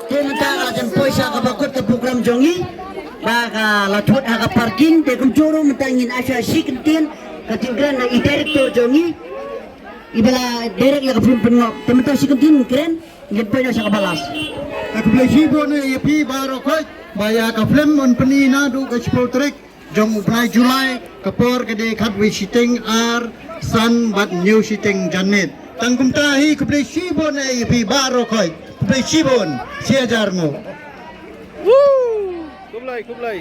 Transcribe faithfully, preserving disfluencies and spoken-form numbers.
Te mynta la jan poi sha kaba kut ka program jong ngi. Ba ka la thut ha ka parking, te kumjuh ruh mynta ngin ai sha shi kyntien ka jingkren na i director jong ngi. I ba la direct ïa ka film Pynngop. Te mynta shi kyntien kren, ngin poi noh sha kaba last. Ka khublei shibun ïa phi baroh khoit ba ïa ka film un pyni naduh ka shiphew tarik jong u bnai July, ka por ka dei khatwei shiteng ar san bad hynñiew shiteng janmiet. Tang kumta hi, khublei shibun ïa phi baroh khoit. Khublei shibun. Shi hajar nguh. Khublei, khublei.